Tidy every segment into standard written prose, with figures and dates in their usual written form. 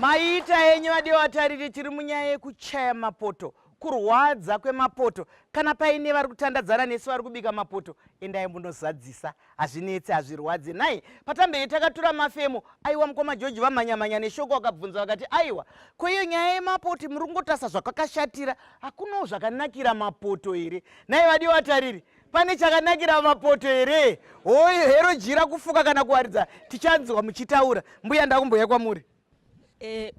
Maita henyu vadiwa vatariri, tiri munyaya yekuchaya mapoto, kurwadza kwemapoto. Kana paine vari kutandadzana nesu vari kubika mapoto, endai munozadzisa, hazvinetsi, hazvirwadzi. Nhai, patambei takatura mafemo, aiwa mukoma George vamhanya-mhanya neshoko vakabvunza vakati aiwa, ko iyo nyaya yemapoto muri kungotasa zvakakashatira, hakunawo zvakanakira mapoto here? Nhai vadiwa vatariri, pane chakanakira mapoto here? Hoyo hero jira kufuka kana kuwaridza, tichanzwa muchitaura. Mbuya, ndakumboya kwamuri.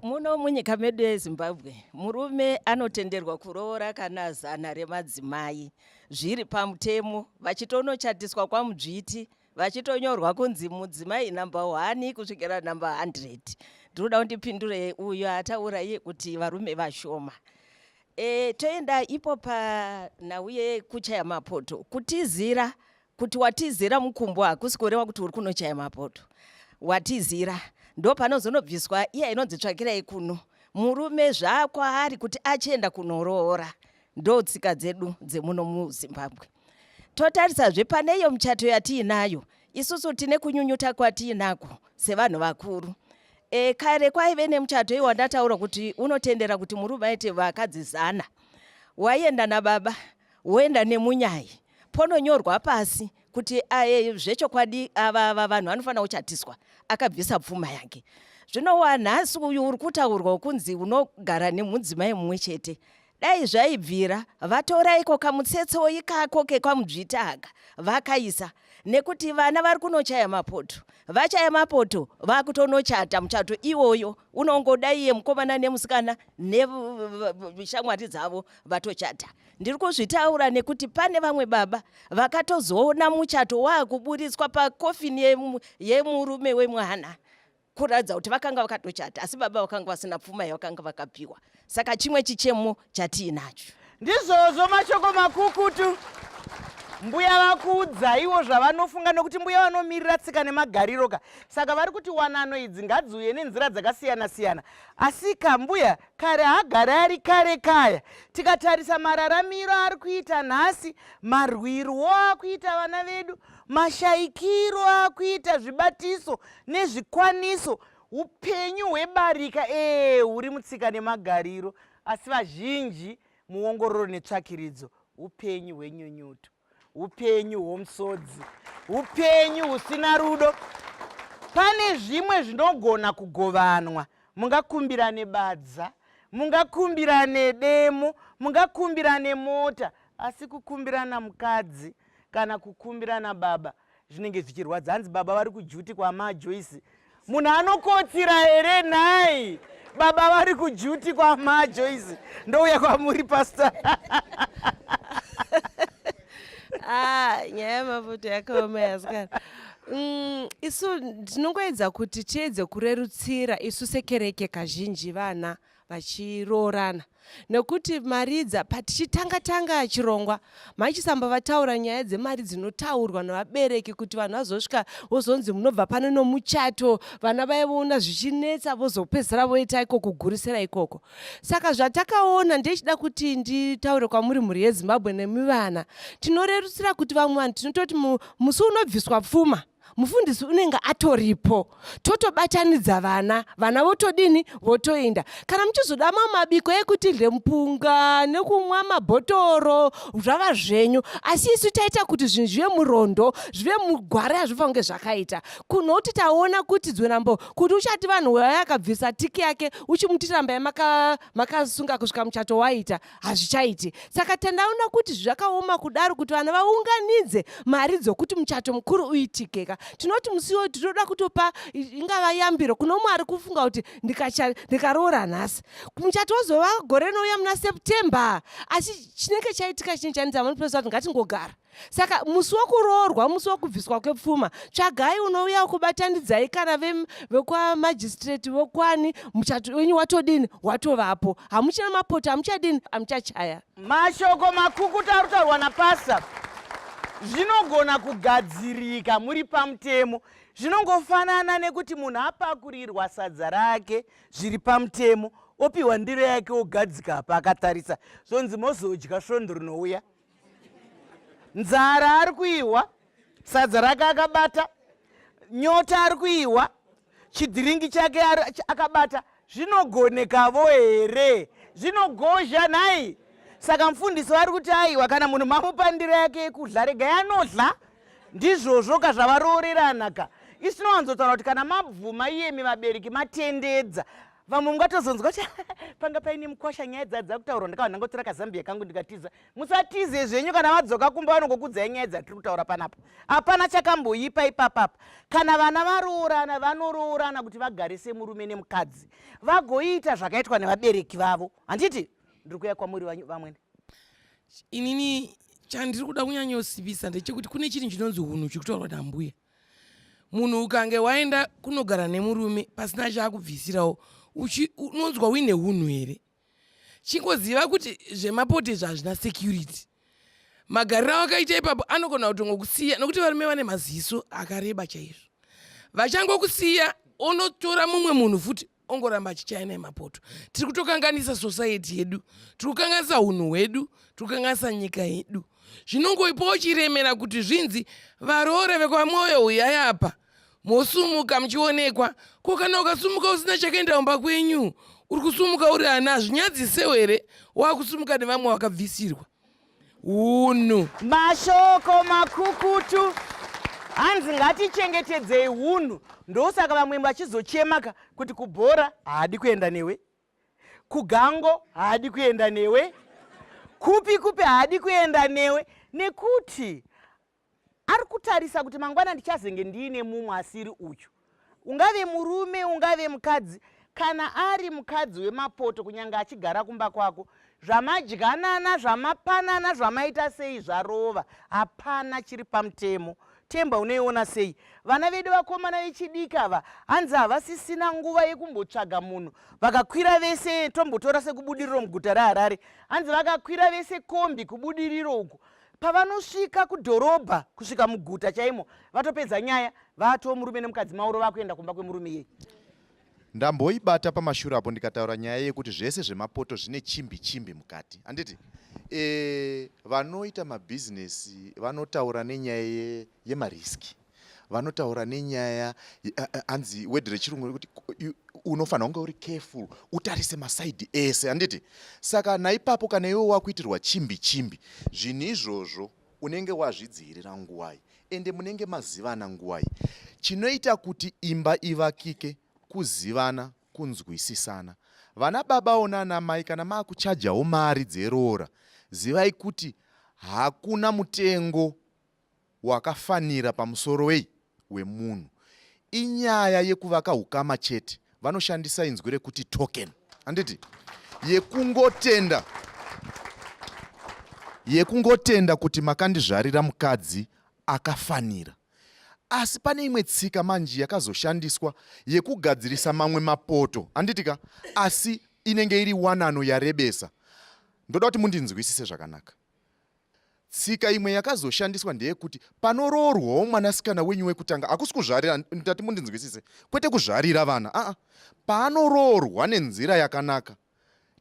Muno munyika medu yeZimbabwe murume anotenderwa kuroora kana 100 remadzimai zviri pamutemo, vachitonochatiswa kwamudzviti, vachitonyorwa kunzi mudzimai namba 1 kusvikira namba 100. Ndinoda kundipindure uyo ataura iye kuti varume vashoma. Toenda ipo panhau yekuchaya mapoto. Kutizira, kuti watizira mukumbo hakusi kureva kuti uri kunochaya mapoto. Watizira ndo panozonobviswa iya inonzi tsvakirai kuno. Murume zvakwaari kuti achienda kunoroora. Ndo tsika dzedu dzemuno muZimbabwe. Totarisazve pane iyo michato yatiinayo, isusu tine kunyunyuta kwatiinako sevanhu vakuru. Kare kwaive nemuchato iwo wandataura kuti unotendera kuti murume aite vakadzi 100. Waienda nababa, woenda nemunyai, pononyorwa pasi kuti zvechokwadi ava vanhu vanofanira kuchatiswa, akabvisa pfuma yake. Zvino wanhasi uyu uri kutaurwa kunzi unogara nemudzimai mumwe chete, dai zvaibvira vatora iko kamutsetso ikako kekwamudzviti aka vakaisa, nekuti vana vari kunochaya mapoto, vachaya mapoto vakutonochata muchato iwoyo unongoda iye mukomana nemusikana neshamwari dzavo vatochata. Ndiri kuzvitaura nekuti pane vamwe baba vakatozoona muchato waakuburitswa pakofini yemurume wemwana, kuratidza kuti vakanga vakatochata, asi baba vakanga vasina pfuma yavakanga vakapiwa. Saka chimwe chichemo chatiinacho. Ndizvozvo, mashoko makukutu. Mbuya vakuudzaiwo zvavanofunga, nokuti mbuya vanomirira tsika nemagariro ka. Saka vari kuti wanano idzi ngadziuye nenzira dzakasiyana siyana. Asi ka mbuya, kare haagari ari kare kaya. Tikatarisa mararamiro ari kuita nhasi, marwirwo akuita vana vedu, mashaikiro akuita zvibatiso nezvikwaniso, upenyu hwebarika huri mutsika nemagariro, asi vazhinji muongororo netsvakiridzo upenyu hwenyunyuto, upenyu hwomusodzi, upenyu husina rudo. Pane zvimwe zvinogona kugovanwa, mungakumbirane badza, mungakumbirane demo, mungakumbirane mota, asi kukumbirana mukadzi kana kukumbirana baba zvinenge zvichirwadza. Hanzi baba vari kujuti kwamaJoyce. Munhu anokotsira here nhai? Baba vari kujuti kwamaJoyce. Ndouya kwamuri pastor. Nyaya yemapoto yakaoma yasikana. Isu tinongoedza kuti tiedze kurerutsira isu sekereke kazhinji vana vachiroorana, nekuti maridza patichitanga tanga chirongwa maichisamba vataura nyaya dzemari dzinotaurwa nevabereki kuti vanhu vazosvika vozonzi munobva pano nomuchato, vana vaivoona zvichinetsa vozopedzisira voita iko kugurisira ikoko. Saka zvatakaona ndechida kuti nditaure kwamuri mhuri yeZimbabwe nemi vana, tinorerutsira kuti vamwe vanhu tinototi musi unobviswa pfuma mufundisi unenge atoripo, totobatanidza vana, vana votodini, votoenda. Kana muchizoda mamwe mabiko ekuti dle mupunga nekumwa mabhotoro zvava zvenyu, asi isu taita kuti zvinhu zvive murondo, zvive mugwara yazvinofanira kunge zvakaita. Kunoti taona kuti dzwenambo kuti uchati vanhu waya akabvisa tiki yake uchimuti rambai makasunga kusvika muchato waita, hazvichaiti. Saka tandaona kuti zvakaoma kudaro kuti vana vaunganidze mari dzokuti muchato mukuru uitikeka. Tinoti musi iwoyo tinoda kutopa ingava yambiro kuno umwe ari kufunga kuti ndikaroora nhasi, muchato wozova gore rinouya muna September, asi chinenge chaitika chinenge chanetsa, vanopesa kuti ngatingogara. Saka musi wokuroorwa, musi wokubviswa kwepfuma, tsvagai unouya kubatanidzai kana vekwamagistrate vokwani, muchato wenyu watodini, watovapo. Hamuchina mapoto, hamuchadini, hamuchachaya. Mashoko makukutu ari kutaurwa napastor zvinogona kugadzirika muri pamutemo. Zvinongofanana nekuti munhu apakurirwa sadza rake zviri pamutemo, opiwa ndiro yake ogadzika apa akatarisa, zvonzi mozodya svondo rinouya. Nzara ari kuihwa, sadza rake akabata, nyota ari kuihwa, chidhiringi chake akabata. Zvinogonekavo here? Zvinogozha nhai? Saka mufundisi vari kuti aiwa, kana munhu mamupa ndiro yake yekudla, regai anodla. Ndizvozvo ka zvavaroorerana ka. Isu tinowanzotaura kuti kana mabvuma iyemi vabereki matendedza, vamwe mungatozonzwa kuti panga paine mukwasha nyaya dzadza kutaurwa, ndakabva ndangotora kazambia kangu ndikatiza. Musatize zvenyu, kana vadzoka kumba vanongokudzai nyaya dzatiri kutaura panapa. Hapana chakamboipa ipapapa. Kana vana varoorana, vanoroorana kuti vagare semurume nemukadzi, vagoita zvakaitwa nevabereki vavo. Handiti ndiri kuuya kwamuri vamwene? Inini chandiri kuda kunyanyosivisa ndechekuti kune chinhu chinonzi hunhu chiri kutaurwa nambuya. Munhu ukange waenda kunogara nemurume pasina chaakubvisirawo, unonzwa uine hunhu here? Chingoziva kuti zvemapoto izvi hazvina security. Magariro awakaita ipapo anogona kutongokusiya, nokuti varume vane maziso akareba chaizvo. Vachangokusiya onotora mumwe munhu futi, ongoramba achichaya naye mapoto. Tiri kutokanganisa society yedu, tiri kukanganisa hunhu hwedu, tiri kukanganisa nyika yedu. Zvinongoipawo chiremera kuti zvinzi varoore vekwamwoyo uyai apa, mosumuka muchionekwa. Ko kana ukasumuka usina chakaenda kumba kwenyu, uri kusumuka uri ana, hazvinyadzisewo here wakusumuka nevamwe vakabvisirwa hunhu? Mashoko makukutu, hanzi ngatichengetedzei hunhu. Ndosaka vamwe vachizochemaka kuti kubhora haadi kuenda newe, kugango haadi kuenda newe, kupi kupi haadi kuenda newe, nekuti ari kutarisa kuti mangwana ndichazenge ndiine mumwe asiri uyu. Ungave murume, ungave mukadzi, kana ari mukadzi wemapoto, kunyange achigara kumba kwako, zvamadyanana, zvamapanana, zvamaita sei, zvarova, hapana chiri pamutemo. Temba, unoiona sei? Vana vedu vakomana vechidiki ava hanzi havasisina nguva yekumbotsvaga munhu. Vakakwira vese, tombotora sekuBudiriro muguta reHarare, hanzi vakakwira vese kombi kuBudiriro uku, pavanosvika kudhorobha, kusvika muguta chaimo, vatopedza nyaya, vatoo murume nemukadzi, mauro vakuenda kumba kwemurume iyeye. Ndamboibata pamashure apo ndikataura nyaya yekuti zvese zvemapoto zvine chimbi chimbi mukati, handiti? Vanoita mabhizinesi vanotaura nenyaya yemariski, vanotaura nenyaya, hanzi wedhi rechirungu rekuti unofanira kunge uri careful, utarise masaidhi ese, handiti? Saka naipapo kana iwe wakuitirwa chimbi chimbi, zvinhu izvozvo unenge wazvidziirira nguwai, ende munenge mazivana nguwai? Chinoita kuti imba ivakike kuzivana, kunzwisisana. Vana babawo nana mai, kana makuchajawo mari dzeroora, zivai kuti hakuna mutengo wakafanira pamusoro wei wemunhu. Inyaya yekuvaka ukama chete. Vanoshandisa inzwi rekuti token, handiti? Yekungotenda, yekungotenda kuti makandizvarira mukadzi akafanira. Asi pane imwe tsika manje yakazoshandiswa yekugadzirisa mamwe mapoto, handiti ka? Asi inenge iri wanano yarebesa. Ndoda kuti mundinzwisise zvakanaka. Tsika imwe yakazoshandiswa ndeyekuti panoroorwawo mwanasikana wenyu wekutanga, hakusi kuzvarira, ndati mundinzwisise, kwete kuzvarira vana, aa, paanoroorwa nenzira yakanaka,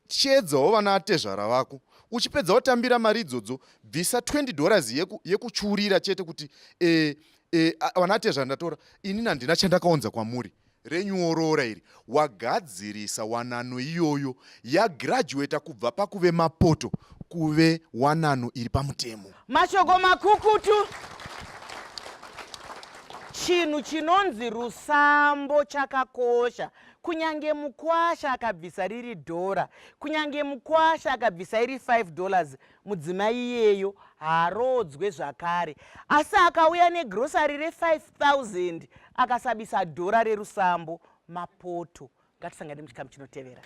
chiedzawo vana atezvara vako, uchipedza wotambira mari idzodzo, bvisa 20 dollars yekuchurira chete kuti vana atezvara ndatora, inini handina chandakaunza kwamuri, renyu roora iri. Wagadzirisa wanano iyoyo, yagraduata kubva pakuve mapoto kuve wanano iri pamutemo. Mashoko makukutu. Chinhu chinonzi rusambo chakakosha. Kunyange mukwasha akabvisa riri dhora, kunyange mukwasha akabvisa iri 5 dollars, mudzimai iyeyo haaroodzwe zvakare. Asi akauya negrosari re5000 akasabisa dhora rerusambo, mapoto. Ngatisangane muchikamu chinotevera.